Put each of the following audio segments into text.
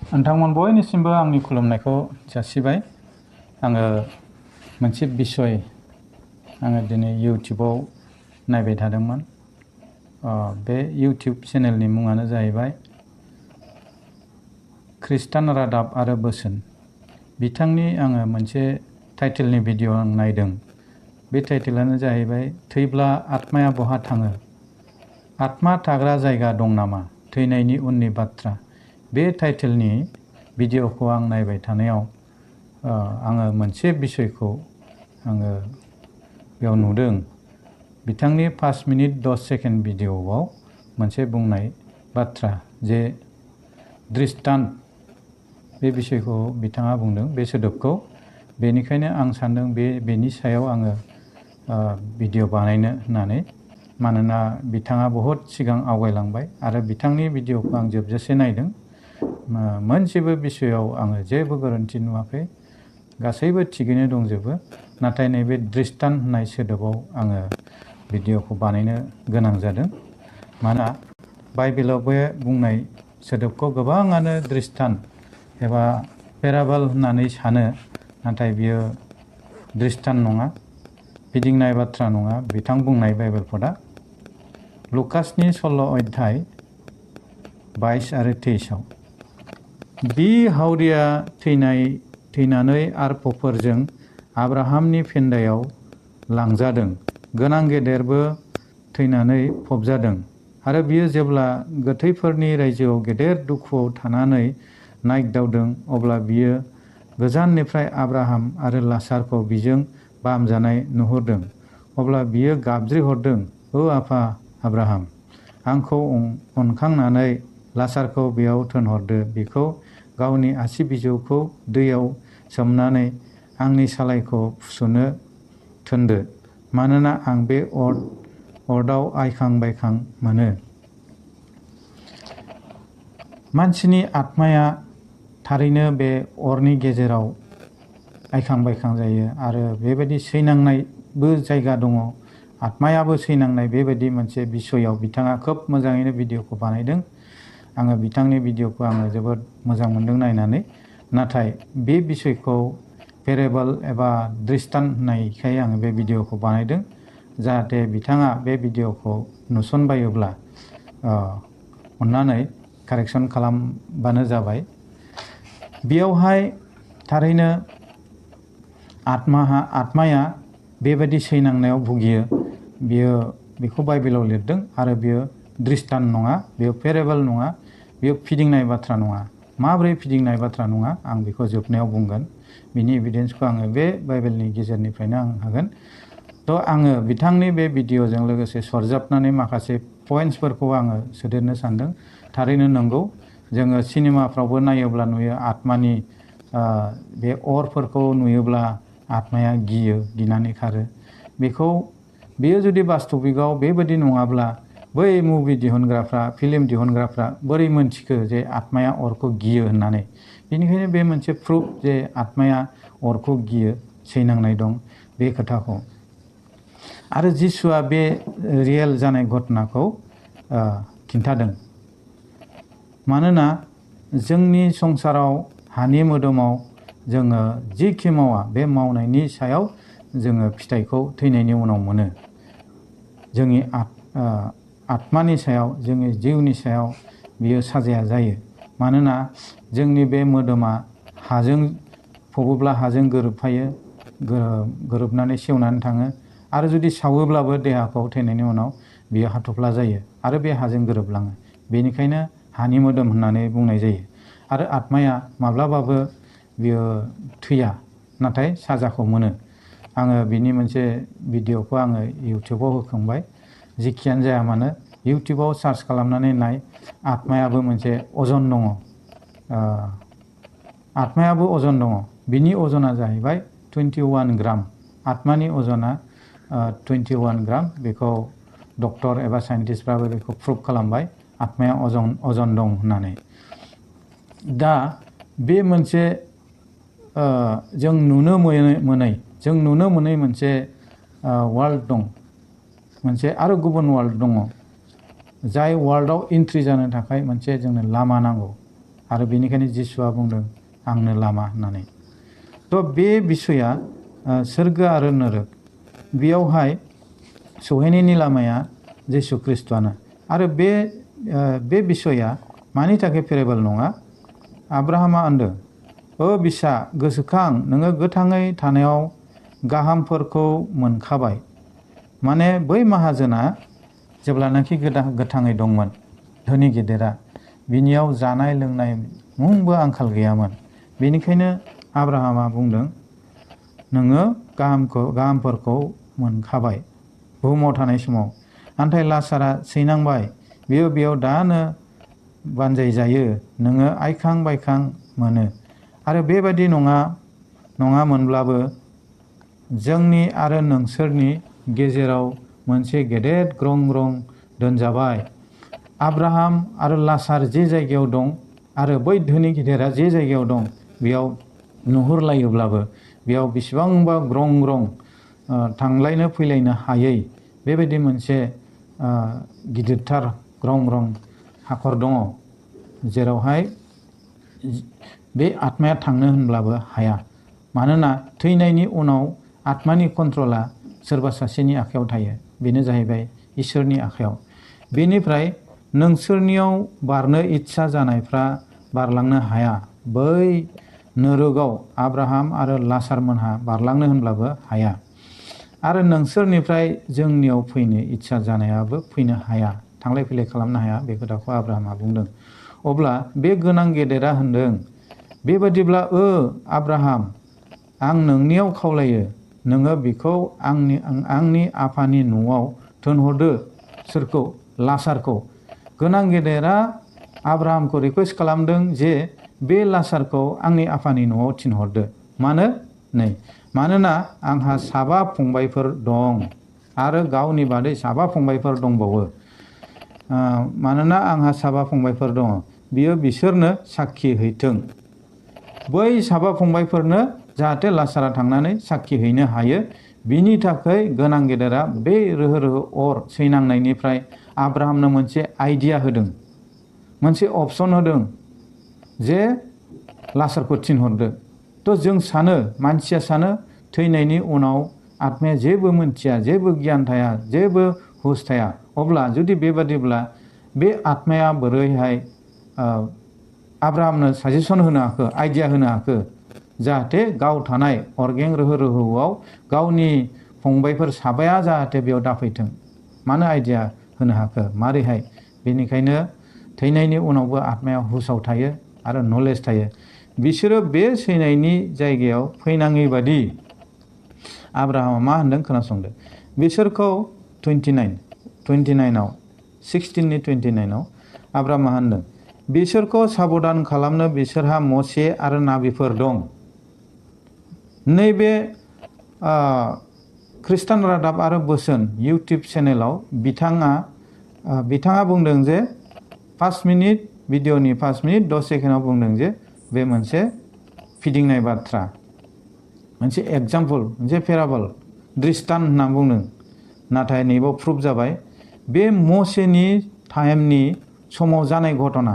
नोंथांमोन बयनिसिमबो आंनि खुलुमनायखौ जासिबाय। आङो मोनसे बिसय आङो दिनै इउटिउबाव नायबाय थादोंमोन। बे इउटिउब चेनेलनि मुङानो जाहैबाय ख्रिस्टान रादाब आरो बोसोन। बिथांनि आङो मोनसे टाइटेलनि भिडिअ आं नायदों। बे टाइटेलानो जाहैबाय थैब्ला आत्माया बहा थाङो? आत्मा थाग्रा जायगा दं नामा? थैनायनि उननि बाथ्रा। बे टाइटेलनि भिडिअखौ आं नायबाय थानायाव आङो मोनसे बिसयखौ आङो बेयाव नुदों। बिथांनि 5 मिनिट 10 सेकेन्ड भिडिअआव मोनसे बुंनाय बाथ्रा जे दृष्टान्त, बे बिसयखौ बिथाङा बुंदों, बे सोदोबखौ। बेनिखायनो आं सान्दों बेनि सायाव आङो भिडिअ बानायनो होननानै। मानोना बिथाङा बहुद सिगां आवगायलांबाय आरो बिथांनि भिडिअखौ आं जोबजासे नायदों। मोनसेबो बिसयआव आङो जेबो गोरोन्थि नुवाखै। गासैबो थिगैनो दंजोबो। नाथाय नैबे दृष्टान्त होननाय सोदोबाव आङो भिडिअखौ बानायनो गोनां जादों। मानोना बाइबेलाव बे बुंनाय सोदोबखौ गोबाङानो दृष्टान्त एबा पेराबल होननानै सानो। नाथाय बियो दृष्टान्त नङा, फिदिंनाय बाथ्रा नङा। बिथां बुंनाय बाइबेल पदा लुकासनि 16 अध्याय 22 आरो 23आव। बि हावरिया थैनानै आरफफोरजों आब्राहामनि फेन्दायाव लांजादों। गोनां गेदेरबो थैनानै फबजादों। आरो बियो जेब्ला गोथैफोरनि रायजोआव गेदेर दुखुआव थानानै नायग्दावदों, अब्ला बियो गोजाननिफ्राय आब्राहाम आरो लासारखौ बिजों बामजानाय नुहुरदों। अब्ला बियो गाबज्रिहरदों, ओ आफा आब्राहाम, आंखौ अनखांनानै लासारखौ बेयाव थोनहरदो। बिखौ गावनि आसि बिजौखौ दैयाव सोमनानै आंनि सालायखौ फुस'नो थोनदो, मानोना आं बे अराव आइखां बायखां मोनो। मानसिनि आत्माया थारैनो बे अरनि गेजेराव आइखां बायखां जायो आरो बेबायदि सैनांनायबो जायगा दङ। आत्मायाबो सैनांनाय, बेबायदि मोनसे बिसयआव बिथाङा खोब मोजाङैनो भिडिअखौ बानायदों। आङो बिथांनि भिडिअखौ आङो जोबोद मोजां मोनदों नायनानै। नाथाय बे बिसयखौ पेरेबल एबा दृष्टान्त होननायखाय आङो बे भिडिअखौ बानायदों। जाहाथे बिथाङा बे भिडिअखौ नुसनबायोब्ला अन्नानै कारेक्सन खालामबानो जाबाय। बेयावहाय थारैनो आत्माया बेबायदि सैनांनायाव भुगियो। बेखौ बाइबेलाव लिरदों आरो बियो दृष्टान्त नङा, बेयो पेरेबल नङा, बेयो फिदिंनाय बाथ्रा नङा। माबोरै फिदिंनाय बाथ्रा नङा आं बेखौ जोबनायाव बुंगोन। बिनि एभिडेन्सखौ आङो बे बाइबेलनि गेजेरनिफ्रायनो आं हागोन। आङो बिथांनि बे भिडिअजों लोगोसे सरजाबनानै माखासे पइन्ट्सफोरखौ आङो सोदेरनो सानदों। थारैनो नंगौ, जोङो सिनेमाफ्रावबो नायोब्ला नुयो आत्मानि बे अरफोरखौ नुयोब्ला आत्माया गियो, गिनानै खारो। बेयो जुदि बास्तबिकआव बेबायदि नङाब्ला बै मुभि दिहुनग्राफ्रा, फिल्म दिहुनग्राफ्रा बोरै मोनथिखो जे आत्माया अरखौ गियो होननानै? बेनिखायनो बे मोनसे प्रुफ जे आत्माया अरखौ गियो, सैनांनाय दं बे खोथाखौ। आरो जिसुआ बे रियेल जानाय घटनाखौ खिन्थादों। मानोना जोंनि संसाराव, हानि मोदोमाव जोङो जिखि मावा, बे मावनायनि सायाव जोङो फिथाइखौ थैनायनि उनाव मोनो। जोंनि आत्मानि सायाव, जोंनि जिउनि सायाव बियो साजाया जायो। मानोना जोंनि बे मोदोमा हाजों फबोब्ला हाजों गोरोबफायो, गोरोबनानै सेवनानै थाङो। आरो जुदि सावोब्लाबो देहाखौ थैनायनि उनाव बियो हाथफ्ला जायो आरो बे हाजों गोरोबलाङो। बेनिखायनो हानि मोदोम होननानै बुंनाय जायो। आरो आत्माया माब्लाबाबो बियो थैया, नाथाय साजाखौ मोनो। आङो बिनि मोनसे भिडिअखौ आङो इउटिउबाव होखांबाय। जिखियानो जाया मानो इउटिउबाव सार्च खालामनानै नाय। आत्मायाबो मोनसे अजन दङ। आत्मायाबो अजन दङ। बिनि अजना जाहैबाय 21 ग्राम। आत्मानि अजना 21 ग्राम। बेखौ डक्टर एबा साइन्टिस्टफ्राबो बेखौ प्रुभ खालामबाय, आत्माया अजन दं होननानै। दा बे मोनसे जों नुनो मोनै मोनसे वर्ल्ड दं। मोनसे आरो गुबुन वर्ल्ड दङ। जाय वर्ल्डआव एन्ट्रि जानो थाखाय मोनसे जोंनो लामा नांगौ। आरो बेनिखायनो जिसुआ बुंदों आंनो लामा होननानै। थ' बे बिसया सोरगो आरो नरक बेयावहाय सहैनायनि लामाया जिसु ख्रिस्ट'आनो। आरो बे बिसया मानि थाखाय पेरेबल नङा? आब्राहामा होनदों, ओ बिसा गोसोखां, नोङो गोथाङै थानायाव गाहामफोरखौ मोनखाबाय। माने बै माहाजोना जेब्लानाखि गोथाङै दंमोन, धोनि गेदेरा, बिनियाव जानाय लोंनाय मुंबो आंखाल गैयामोन। बेनिखायनो आब्राहामा बुंदों, नोङो गाहामफोरखौ मोनखाबाय बुहुमाव थानाय समाव। नाथाय लासारा सैनांबाय, बेयाव दानो बानजाय जायो, नोङो आइखां बायखां मोनो। आरो बेबादि नङामोनब्लाबो जोंनि आरो नोंसोरनि गेजेराव मोनसे गेदेर ग्रं ग्रं दोनजाबाय। आब्राहाम आरो लासार जे जायगायाव दं आरो बै धोनि गिदिरा जे जायगायाव दं, बेयाव नुहुरलायोब्लाबो बेयाव बेसेबांबा ग्रं ग्रं थांलायनो फैलायनो हायै बेबायदि मोनसे गिदिरथार ग्रं ग्रं हाखर दङ, जेरावहाय बे आत्माया थांनो होनब्लाबो हाया। मानोना थैनायनि उनाव आत्मानि कन्ट्रला सोरबा सासेनि आखायाव थायो, बेनो जाहैबाय इसोरनि आखायाव। बेनिफ्राय नोंसोरनियाव बारनो इच्छा जानायफ्रा बारलांनो हाया। बै नोरोगाव आब्राहाम आरो लासारमोनहा बारलांनो होनब्लाबो हाया। आरो नोंसोरनिफ्राय जोंनियाव फैनो इच्छा जानायाबो फैनो हाया, थांलाय फैलाय खालामनो हाया। बे खोथाखौ आब्राहामा बुंदों। अब्ला बे गोनां गेदेरा होनदों, बेबादिब्ला आब्राहाम, आं नोंनियाव खावलायो, नोङो बिखौ आंनि आफानि न'आव थिनहरदो। सोरखौ? लासारखौ। गोनां गेदेरा आब्राहामखौ रिकुवेस्ट खालामदों जे बे लासारखौ आंनि आफानि न'आव थिनहरदो। मानो? मानोना आंहा 7 फंबायफोर दं आरो गावनि बादै 7 फंबायफोर दंबावो। मानोना आंहा 7 फंबायफोर दङ, बियो बिसोरनो साखि हैथों। बै 7 फंबायफोरनो जाहाथे लासारा थांनानै साखि हैनो हायो। बिनि थाखाय गोनां गेदेरा बे रोहो रोहो अर सैनांनायनिफ्राय आब्राहामनो मोनसे आइडिया होदों, मोनसे अपसन होदों जे लासारखौ थिनहरदो। थ' जों सानो, मानसिया सानो, थैनायनि उनाव आत्माया जेबो मोनथिया, जेबो गियान थाया, जेबो हुस थाया। अब्ला जुदि बेबादिब्ला बे आत्माया बोरैहाय आब्राहामनो साजेसन होनो हाखो, आइडिया होनो हाखो, जाहाथे गाव थानाय अरगें रोहो रोहोआव गावनि फंबायफोर 7 जाहाथे बेयाव दाफैथों? मानो आइडिया होनो हाखो? मारैहाय? बेनिखायनो थैनायनि उनावबो आत्माया हुसाव थायो आरो नलेज थायो। बिसोरो बे सैनायनि जायगायाव फैनाङै बादि आब्राहामा मा होनदों खोनासंदो। बिसोरखौ 29आव 16:29 आब्राहामा होनदों, बिसोरखौ साबधान खालामनो बिसोरहा मसे आरो नाबिफोर दं। नैबे खृष्टान रादाब आरो बोसोन इउटिउब चेनेलाव बिथाङा बुंदों जे 5 मिनिट भिडिअनि 5 मिनिट 10 सेकेन्डआव बुंदों जे बे मोनसे फिदिंनाय बाथ्रा, मोनसे एग्जाम्पल, मोनसे पेराबल, दृष्टान होनना बुंदों। नाथाय नैबाव प्रुफ जाबाय, बे मसेनि टाइमनि समाव जानाय घटना।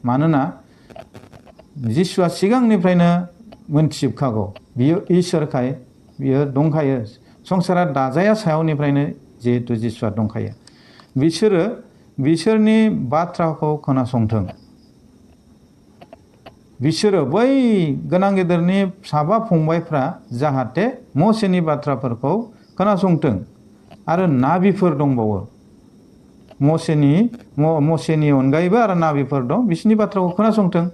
मानोना जिसुआ सिगांनिफ्रायनो मोनथिजोबखागौ, बियो इसोरखाय बियो दंखायो। संसारा दाजाया सायावनिफ्रायनो जिहेतु जिसुआ दंखायो। बिसोरो बिसोरनि बाथ्राखौ खोनासंथों। बिसोरो बै गोनां गेदेरनि 7 फंबायफ्रा जाहाथे मसेनि बाथ्राफोरखौ खोनासंथों। आरो नाबिफोर दंबावो, मसेनि अनगायैबो आरो नाबिफोर दं, बिसोरनि बाथ्राखौ खोनासंथों।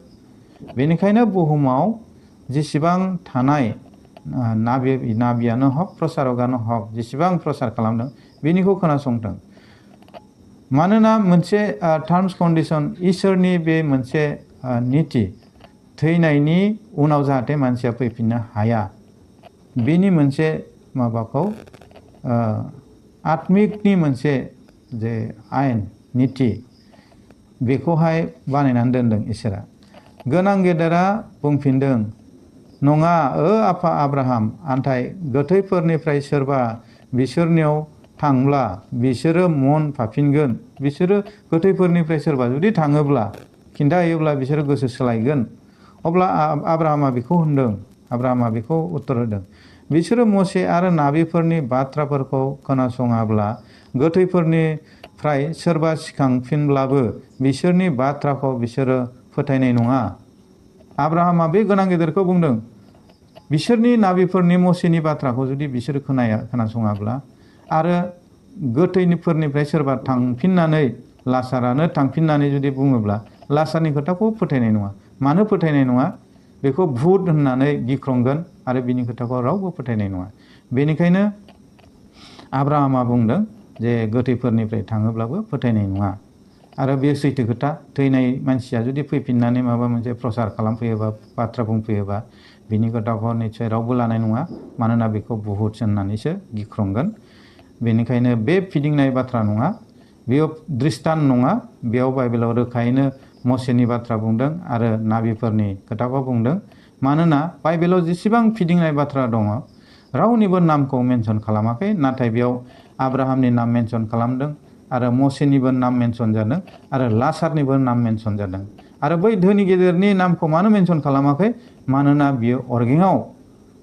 बेनिखायनो बुहुमाव जेसेबां थानाय नाबियानो हक, प्रसारकानो हक, जेसेबां प्रसार खालामदों बेनिखौ खोनासंथों। मानोना मोनसे टार्म्स कन्डिसन, इसोरनि बे मोनसे निति, थैनायनि उनाव जाहाथे मानसिया फैफिननो हाया, बेनि मोनसे माबाखौ आत्मिकनि मोनसे जे आयेन निति, बेखौहाय बानायनानै दोनदों इसोरा। गोनां गेदेरा बुंफिनदों, नङा आफा आब्राहाम, नाथाय गोथैफोरनिफ्राय सोरबा बिसोरनियाव थांब्ला बिसोरो मन फाफिनगोन। बिसोरो गोथैफोरनिफ्राय सोरबा जुदि थाङोब्ला खिन्थायोब्ला बिसोरो गोसो सोलायगोन। अब्ला आब्राहामा बेखौ होनदों, आब्राहामा बेखौ उत्तर होदों, बिसोरो मसे आरो नाबिफोरनि बाथ्राफोरखौ खोनासङाब्ला गोथैफोरनिफ्राय सोरबा सिखांफिनब्लाबो बिसोरनि बाथ्राखौ बिसोरो फोथायनाय नङा। आब्राहामा बे गोनां गेदेरखौ बुंदों, बिसोरनि नाबिफोरनि मसेनि बाथ्राखौ जुदि बिसोरो खोनासङाब्ला आरो गोथैफोरनिफ्राय सोरबा थांफिननानै लासारानो थांफिननानै जुदि बुङोब्ला लासारनि खोथाखौ फोथायनाय नङा। मानो फोथायनाय नङा? बेखौ भुत होननानै गिख्रंगोन आरो बिनि खोथाखौ रावबो फोथायनाय नङा। बेनिखायनो आब्राहामा बुंदों जे गोथैफोरनिफ्राय थाङोब्लाबो फोथायनाय नङा। आरो बे सैथो खोथा, थैनाय मानसिया जुदि फैफिननानै माबा मोनसे प्रसार खालामफैयोबा, बाथ्रा बुंफैयोबा, बिनि खोथाखौ निस्सय रावबो लानाय नङा। मानोना बेखौ भुत होननानैसो गिख्रंगोन। बेनिखायनो बे फिदिंनाय बाथ्रा नङा, बेयो दृष्टान्त नङा। बेयाव बाइबेलाव रोखायैनो मसेनि बाथ्रा बुंदों आरो नाबिफोरनि खोथाखौ बुंदों। मानोना बाइबेलाव जेसेबां फिदिंनाय बाथ्रा दङ, रावनिबो नामखौ मेनसन खालामाखै, नाथाय बेयाव आब्राहामनि नाम मेनसन खालामदों आरो मसेनिबो नाम मेनसन जादों आरो लासारनिबो नाम मेनसन जादों। आरो बै धोनि गेदेरनि नामखौ मानो मेनसन खालामाखै? मानोना बियो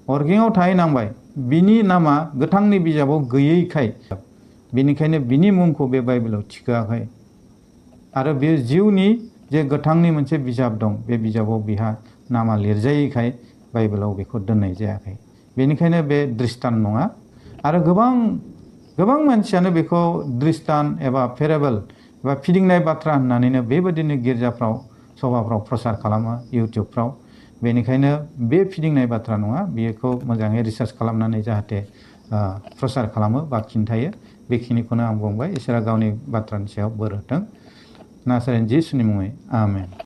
अरगेङाव थाहैनांबाय। बिनि नामा गोथांनि बिजाबाव गैयैखाय, बेनिखायनो बिनि मुंखौ बे बाइबेलाव थिखोआखै। आरो बे जिउनि जे गोथांनि मोनसे बिजाब दं, बे बिजाबाव बिहा नामा लिरजायैखाय बाइबेलाव बेखौ दोननाय जायाखै। बेनिखायनो बे दृष्टान्त नङा। आरो गोबां मानसियानो बेखौ दृष्टान्त एबा पेराबल एबा फिदिंनाय बाथ्रा होननानैनो बेबायदिनो गिर्जाफ्राव सभाफ्राव प्रसार खालामो, इउटुबफ्राव। बेनिखायनो बे फिदिंनाय बाथ्रा नङा। बेखौ मोजाङै रिसार्च खालामनानै जाहाथे प्रसार खालामो बा खिन्थायो। बेखिनिखौनो आं बुंबाय। इसोरा गावनि बाथ्रानि सायाव बोर होथों। नासरेन जिसुनि मुङै आमेन।